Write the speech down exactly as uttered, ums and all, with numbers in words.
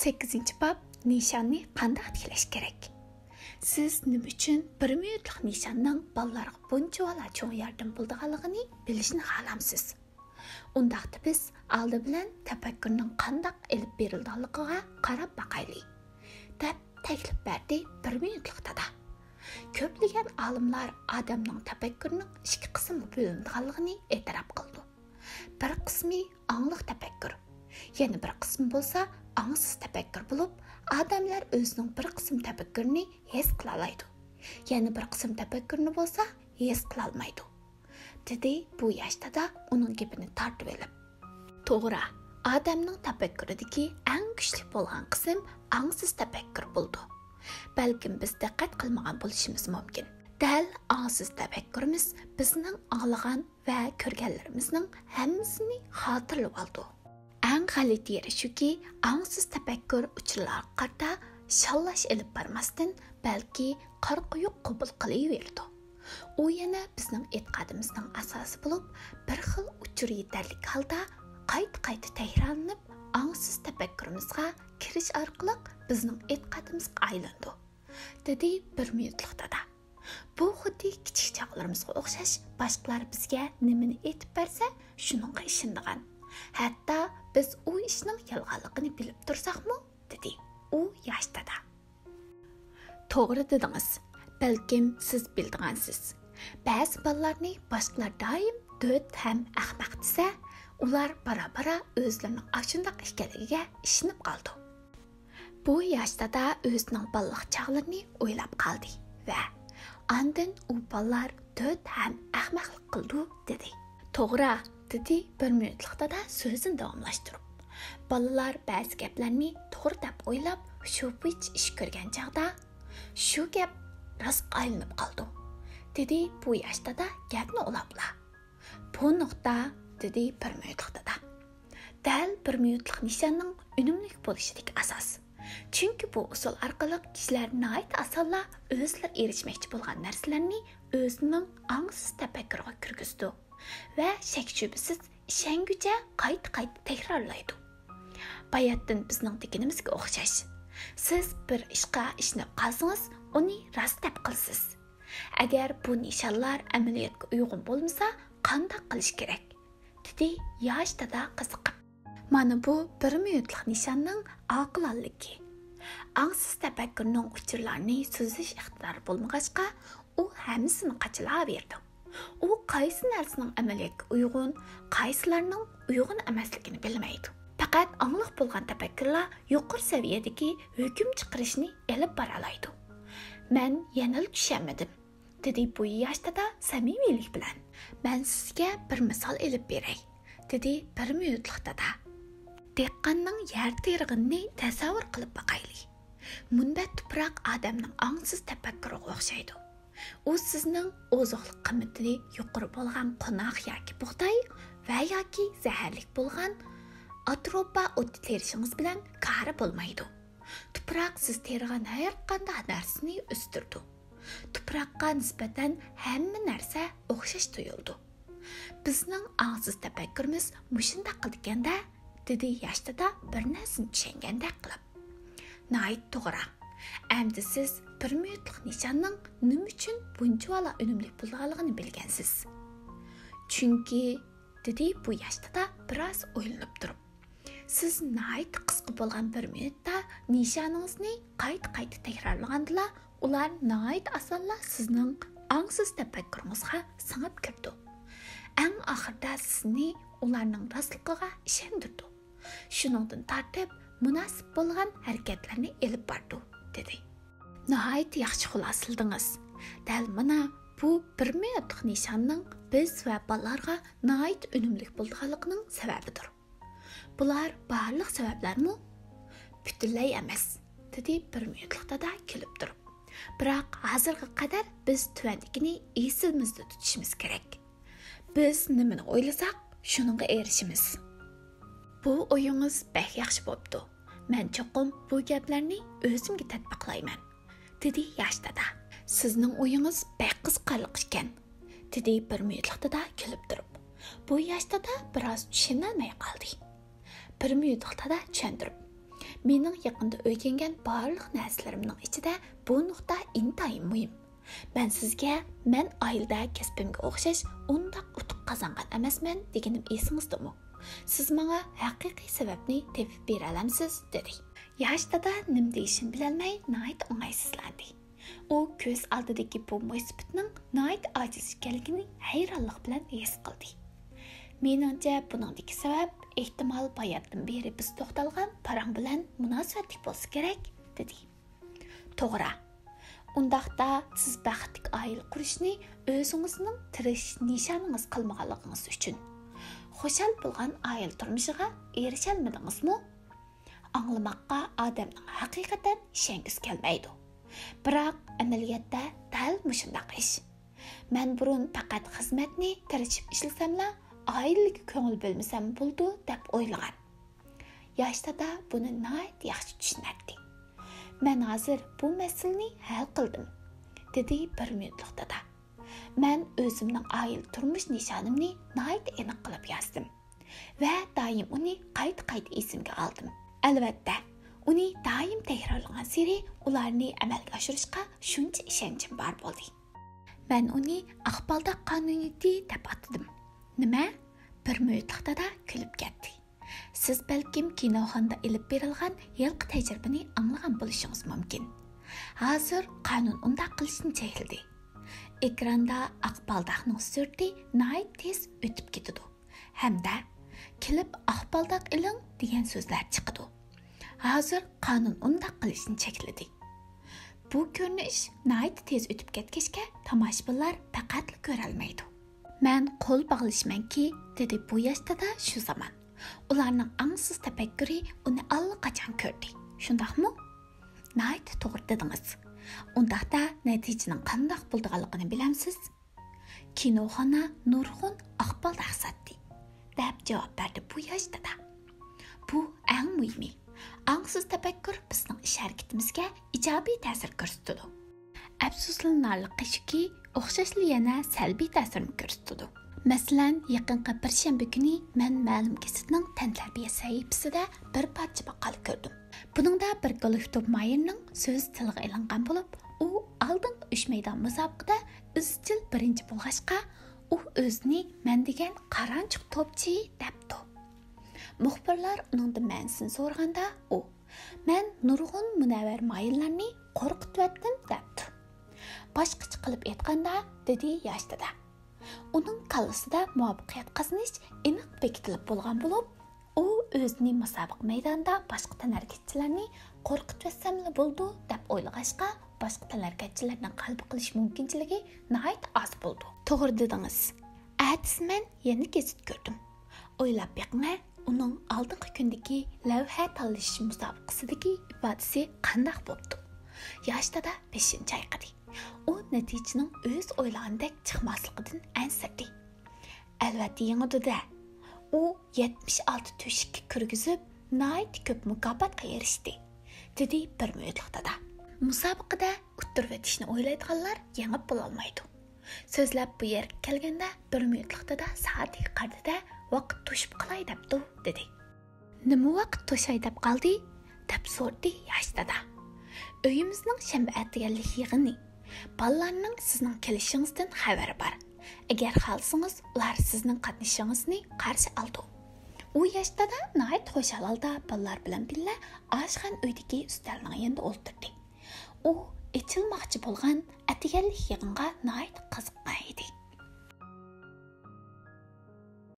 سەككىزىنچى باب، نىشاننى قانداق تىكلەش كېرەك؟ سىز نېمە ئۈچۈن بىر مىنۇتلۇق نىشاننىڭ بالىلارغا بۇنچىۋالا چوڭ ياردەم بولىدىغانلىقىنى بىلىشنى خالامسىز؟ ئۇنداقتا بىز ئالدى بىلەن تەپەككۇرنىڭ قانداق ئېلىپ بېرىلىدىغانلىقىغا قاراپ باقايلى، دەپ تەكلىپ بەردى بىر مىنۇتلۇق دادا. كۆپلىگەن ئالىملار ئادەمنىڭ تەپەككۇرىنىڭ ئىككى قىسىمغا بۆلۈنىدىغانلىقىنى ئېتىراپ قىلىدۇ. بىر قىسمى ئاڭلىق تەپەككۇر، يەنە بىر قىسمى بولسا ئاڭسىز تەپەككۇر بولۇپ، ئادەملەر ئۆزىنىڭ بىر قىسىم تەپەككۇرىنى ھېس قىلالايدۇ، يەنە بىر قىسىم تەپەككۇرنى بولسا ھېس قىلالمايدۇ، دېدى بۇ ياش دادا ئۇنىڭ گېپىنى تارتىۋېلىپ. توغرا، ئادەمنىڭ تەپەككۇرىدىكى ئەڭ كۈچلۈك بولغان قىسىم ئاڭسىز تەپەككۇر بولىدۇ. بەلكىم بىز دىققەت قىلمىغان بولۇشىمىز مۇمكىن. دەل ئاڭسىز تەپەككۇرىمىز بىزنىڭ ئاڭلىغان ۋە كۆرگەنلىرىمىزنىڭ ھەممىسىنى خاتىرىلىۋالىدۇ. ئەڭ غەلىتە يېرى شۇكى، ئاڭسىز تەپەككۇر ئۇچۇرلارغا قارىتا شاللاش ئېلىپ بارماستىن، بەلكى قارا قويۇق قوبۇل قىلىۋېرىدۇ. ئۇ يەنە بىزنىڭ ئېتىقادىمىزنىڭ ئاساسى بولۇپ، بىر خىل ئۇچۇر يېتەرلىك ھالدا قايتا-قايتا تەكرارلىنىپ، ئاڭسىز تەپەككۇرىمىزغا كىرىش ئارقىلىق بىزنىڭ ئېتىقادىمىزغا ئايلىنىدۇ، دېدى بىر مىنۇتلۇق دادا. بۇ خۇددى كىچىك چاغلىرىمىزغا ئوخشاش، باشقىلار بىزگە نېمىنى ئېيتىپ بەرسە، شۇنىڭغا ئىشىنىدىغان. ھەتتا بىز ئۇ ئىشنىڭ يالغانلىقىنى بىلىپ تۇرساقمۇ، دېدى ئۇ ياش دادا. توغرا دېدىڭىز. بەلكىم سىز بىلىدىغانسىز. بەزى بالىلارنى باشقىلار دائىم دۆت ھەم ئەخمەق دېسە، ئۇلار بارا-بارا ئۆزلىرىنىڭ ئاشۇنداق ئىكەنلىكىگە ئىشىنىپ قالىدۇ. بۇ ياش دادا ئۆزىنىڭ بالىلىق چاغلىرىنى ئويلاپ قالدى ۋە ئاندىن ئۇ بالىلار دۆت ھەم ئەخمەقلىق قىلىدۇ، دېدى. توغرا، دېدى بىر مىنۇتلۇق دادا سۆزىنى داۋاملاشتۇرۇپ. بالىلار بەزى گەپلەرنى توغرا دەپ ئويلاپ، شۇ بويىچە ئىش كۆرگەن چاغدا، شۇ گەپ راستقا ئايلىنىپ قالىدۇ، دېدى بۇ ياش دادا گەپنى ئۇلاپلا. بۇ نۇقتا، دېدى بىر مىنۇتلۇق دادا، دەل بىر مىنۇتلۇق نىشاننىڭ ئۈنۈملۈك بولۇشىدىكى ئاساس. چۈنكى بۇ ئۇسۇل ئارقىلىق كىشىلەر ناھايىتى ئاسانلا ئۆزلىرى ئېرىشمەكچى بولغان نەرسىلەرنى ئۆزىنىڭ ئاڭسىز تەپەككۇرىغا كىرگۈزىدۇ ۋە شەك-شۈبھىسىز ئىشەنگۈچە قايتا-قايتا تەكرارلايدۇ. باياتتىن بىزنىڭ دېگىنىمىزگە ئوخشاش. سىز بىر ئىشقا ئىشىنىپ قالسىڭىز، ئۇنى راست دەپ قىلىسىز. ئەگەر بۇ نىشانلار ئەمەلىيەتكە ئۇيغۇن بولمىسا، قانداق قىلىش كېرەك؟ دېدى ياش دادا قىزىقىپ. مانا بۇ بىر مىنۇتلۇق نىشاننىڭ ئاقىلانىلىكى. ئاڭسىز تەپەككۇرنىڭ ئۇچۇرلارنى سۈزۈش ئىقتىدارى بولمىغاچقا، ئۇ ھەممىسىنى قاچىلاۋېرىدۇ. ئۇ قايسى نەرسىنىڭ ئەمەلىيەتكە ئۇيغۇن، قايسىلارنىڭ ئۇيغۇن ئەمەسلىكىنى بىلمەيدۇ. پەقەت ئاڭلىق بولغان تەپەككۇرلا يۇقىرى سەۋىيەدىكى ھۆكۈم چىقىرىشنى ئېلىپ بارالايدۇ. مەن يەنىلا چۈشەنمىدىم، دېدى بۇ ياش دادا سەمىمىيلىك بىلەن. مەن سىزگە بىر مىسال ئېلىپ بېرەي، دېدى بىر مىنۇتلۇق دادا. دېھقاننىڭ يەر تېرىغىنىنى تەسەۋۋۇر قىلىپ باقايلى. مۇنبەت تۇپراق ئادەمنىڭ ئاڭسىز تەپەككۇرىغا ئوخشايدۇ. ئۇ سىزنىڭ ئوزۇقلۇق قىممىتى يۇقىرى بولغان قوناق ياكى بۇغداي ۋە ياكى زەھەرلىك بولغان ئاتروپا ئوتى تېرىشىڭىز بىلەن كارى بولمايدۇ. تۇپراق سىز تېرىغان ھەر قانداق نەرسىنى ئۆستۈرىدۇ. تۇپراققا نىسبەتەن ھەممە نەرسە ئوخشاش تۇيۇلىدۇ. بىزنىڭ ئاڭسىز تەپەككۇرىمىز مۇشۇنداق قىلىدىكەن-دە، دېدى ياش دادا بىر نەرسىنى چۈشەنگەندەك قىلىپ. ناھايىتى توغرا. ئەمدى سىز بىر مىنۇتلۇق نىشاننىڭ نېمە ئۈچۈن بۇنچىۋالا ئۈنۈملۈك بولىدىغانلىقىنى بىلگەنسىز. چۈنكى، دېدى بۇ ياش دادا بىراز ئويلىنىپ تۇرۇپ. سىز ناھايىتى قىسقا بولغان بىر مىنۇتتا نىشانىڭىزنى قايتا-قايتا تەكرارلىغاندىلا، ئۇلار ناھايىتى ئاسانلا سىزنىڭ ئاڭسىز تەپەككۇرىڭىزغا سىڭىپ كىرىدۇ. ئەڭ ئاخىرىدا سىزنى ئۇلارنىڭ راستلىقىغا ئىشەندۈرىدۇ. شۇنىڭدىن تارتىپ مۇناسىپ بولغان ھەرىكەتلەرنى ئېلىپ بارىدۇ، دېدى. ناھايىتى ياخشى خۇلاسىلىدىڭىز. دەل مانا بۇ بىر مىنۇتلۇق نىشاننىڭ بىز ۋە بالىلارغا ناھايىتى ئۈنۈملۈك بولىدىغانلىقىنىڭ سەۋەبىدۇر. بۇلار بارلىق سەۋەبلەرمۇ؟ پۈتۈنلەي ئەمەس، دېدى بىر مىنۇتلۇق دادا كۈلۈپ تۇرۇپ. بىراق ھازىرغا قەدەر بىز تۆۋەندىكىنى ئېسىمىزدە تۇتۇشىمىز كېرەك. بىز نېمىنى ئويلىساق، شۇنىڭغا ئېرىشىمىز. بۇ ئويىڭىز بەك ياخشى بوپتۇ. مەن چوقۇم بۇ گەپلەرنى ئۆزۈمگە تەتبىقلايمەن، دېدى ياش دادا. سىزنىڭ ئويىڭىز بەك قىزىقارلىق ئىكەن، دېدى بىر مىنۇتلۇق دادا كۈلۈپ تۇرۇپ. بۇ ياش دادا بىراز چۈشىنەلمەي قالدى. بىر مىنۇتلۇق دادا چۈشەندۈرۈپ، مېنىڭ يېقىندا ئۆگەنگەن بارلىق نەرسىلىرىمنىڭ ئىچىدە بۇ نۇقتا ئىنتايىن مۇھىم. مەن سىزگە مەن ئائىلىدە كەسپىمگە ئوخشاش ئۇنداق ئۇتۇق قازانغان ئەمەسمەن دېگىنىم ئېسىڭىزدىمۇ؟ سىز ماڭا ھەقىقىي سەۋەبنى تېپىپ بېرەلەمسىز؟ دېدى. ياش دادا نېمە دېيىشىنى بىلەلمەي ناھايىتى ئوڭايسىزلاندى. ئۇ كۆز ئالدىدىكى بۇ مۇسىبەتنىڭ ناھايىتى ئاجىز ئىكەنلىكىنى ھەيرانلىق بىلەن ھېس قىلدى. مېنىڭچە، بۇنىڭدىكى سەۋەب، ئېھتىمال، باياتتىن بېرى بىز توختالغان پاراڭ بىلەن مۇناسىۋەتلىك بولسا كېرەك، دېدى. توغرا. ئۇنداقتا سىز بەختلىك ئائىلە قۇرۇشنى ئۆزىڭىزنىڭ تىرىشىش نىشانىڭىز قىلمىغانلىقىڭىز ئۈچۈن، خۇشال بولغان ئائىلە تۇرمۇشىغا ئېرىشەلمىدىڭىزمۇ؟ ئاڭلىماققا ئادەمنىڭ ھەقىقەتەن ئىشەنگۈسى كەلمەيدۇ. بىراق ئەمەلىيەتتە دەل مۇشۇنداق ئىش. مەن بۇرۇن پەقەت خىزمەتنى تىرىشىپ ئىشلىسەملا، ئائىلىگە كۆڭۈل بۆلمىسەم بولىدۇ دەپ ئويلىغان. ياش دادا بۇنى ناھايىتى ياخشى چۈشىنەتتى. مەن ھازىر بۇ مەسىلىنى ھەل قىلدىم، دېدى بىر مىنۇتلۇق دادا. مەن ئۆزۈمنىڭ ئائىلە تۇرمۇش نىشانىمنى ناھايىتى ئېنىق قىلىپ يازدىم ۋە دائىم ئۇنى قايتا-قايتا ئېسىمگە ئالدىم. ئەلۋەتتە، ئۇنى دائىم تەكرارلىغانسېرى ئۇلارنى ئەمەلگە ئاشۇرۇشقا شۇنچە ئىشەنچىم بار بولدى. مەن ئۇنى ئاق بالداق قانۇنىيىتى دەپ ئاتىدىم. نېمە؟ بىر مىنۇتلۇق دادا كۈلۈپ كەتتى. سىز بەلكىم كىنوخانىدا ئېلىپ بېرىلغان ھېلىقى تەجرىبىنى ئاڭلىغان بولۇشىڭىز مۇمكىن. ھازىر قانۇن ئۇنداق قىلىشنى چەكلىدى. ئېكراندا ئاق بالداقنىڭ سۈرىتى ناھايىتى تېز ئۆتۈپ كېتىدۇ ھەمدە «كېلىپ ئاق بالداق ئېلىڭ» دېگەن سۆزلەر چىقىدۇ. ھازىر قانۇن ئۇنداق قىلىشنى چەكلىدى. بۇ كۆرۈنۈش ناھايىتى تېز ئۆتۈپ كەتكەچكە، تاماشىبىنلار پەقەتلا كۆرەلمەيدۇ. «مەن قول باغلىشىمەنكى»، دېدى بۇ ياش دادا شۇ زامان. ئۇلارنىڭ ئاڭسىز تەپەككۇرى ئۇنى ئاللىقاچان كۆردى. شۇنداقمۇ؟ ناھايىتى توغرا دېدىڭىز. ئۇنداقتا نەتىجىنىڭ قانداق بولىدىغانلىقىنى بىلەمسىز؟ كىنوخانا نۇرغۇن ئاق بالداق ساتتى، دەپ جاۋاب بەردى بۇ ياش دادا. بۇ ئەڭ مۇھىمى. ئاڭسىز تەپەككۇر بىزنىڭ ئىش ھەرىكىتىمىزگە ئىجابىي تەسىر كۆرسىتىدۇ. ئەپسۇسلىنارلىقى شۇكى، ئوخشاشلا يەنە سەلبىي تەسىرمۇ كۆرسىتىدۇ. مەسىلەن، يېقىنقى پەيشەنبە كۈنى مەن مەلۇم گېزىتنىڭ تەنتەربىيە سەھىپىسىدە بىر پارچە ماقالە كۆردۈم. بۇنىڭدا بىر كوللېكتىپ ماھىرنىڭ سۆزى تىلغا ئېلىنغان بولۇپ، ئۇ ئالدىنقى ئۈچ مەيدان مۇسابىقىدە ئىزچىل بىرىنچى بولغاچقا، ئۇ ئۆزىنى مەن دېگەن قارانچۇق توپچى دەپتۇ. مۇخبىرلار ئۇنىڭدىن مەنىسىنى سورىغاندا، ئۇ، «مەن نۇرغۇن مۇنەۋۋەر ماھىرلارنى قورقۇتۇۋەتتىم» دەپتۇ. «باشقىچە قىلىپ ئېيتقاندا»، دېدى ياش دادا. ئۇنىڭ كاللىسىدا مۇۋەپپەقىيەت قازىنىش ئېنىق بېكىتىلىپ بولغان بولۇپ، ئۇ ئۆزىنى مۇسابىقە مەيدانىدا باشقا تەنھەرىكەتچىلەرنى قورقۇتۇۋەتسەملا بولىدۇ دەپ ئويلىغاچقا، باشقا تەنھەرىكەتچىلەرنىڭ غەلىبە قىلىش مۇمكىنچىلىكى ناھايىتى ئاز بولىدۇ. توغرا دېدىڭىز. ئەتىسى مەن يەنە گېزىت كۆردۈم. ئويلاپ بېقىڭە، ئۇنىڭ ئالدىنقى كۈندىكى لەۋھە تاللىشىش مۇسابىقىسىدىكى ئىپادىسى قانداق بوپتۇ؟ ياش دادا بېشىنى چايقىدى. ئۇ نەتىجىنىڭ ئۆزى ئويلىغاندەك چىقماسلىقىدىن ئەنسىرىدى. ئەلۋەتتە يېڭىدۇ-دە. ئۇ يەتمىش ئالتە تۆشۈككە كىرگۈزۈپ، ناھايىتى كۆپ مۇكاپاتقا ئېرىشتى، دېدى بىر مىنۇتلۇق دادا. مۇسابىقىدە ئۇتتۇرۇۋېتىشنى ئويلايدىغانلار يېڭىپ بولالمايدۇ. سۆزلەپ بۇ يەرگە كەلگەندە، بىر مىنۇتلۇق دادا سائىتىگە قارىدى-دە، «ۋاقىت توشۇپ قالاي دەپتۇ» دېدى. «نېمە ۋاقىت توشاي دەپ قالدى؟» دەپ سورىدى ياش دادا. «ئۆيىمىزنىڭ شەنبە ئەتىگەنلىك يىغىنى. بالىلارنىڭ سىزنىڭ كېلىشىڭىزدىن خەۋىرى بار. ئەگەر خالىسىڭىز، ئۇلار سىزنىڭ قاتنىشىشىڭىزنى قارشى ئالىدۇ.» ئۇ ياش دادا ناھايىتى خۇشال ھالدا بالىلار بىلەن بىللە ئاشخانا ئۆيدىكى ئۈستەلنىڭ يېنىدا ئولتۇردى. ئۇ ئېچىلماقچى بولغان ئەتىگەنلىك يىغىنغا ناھايىتى قىزىق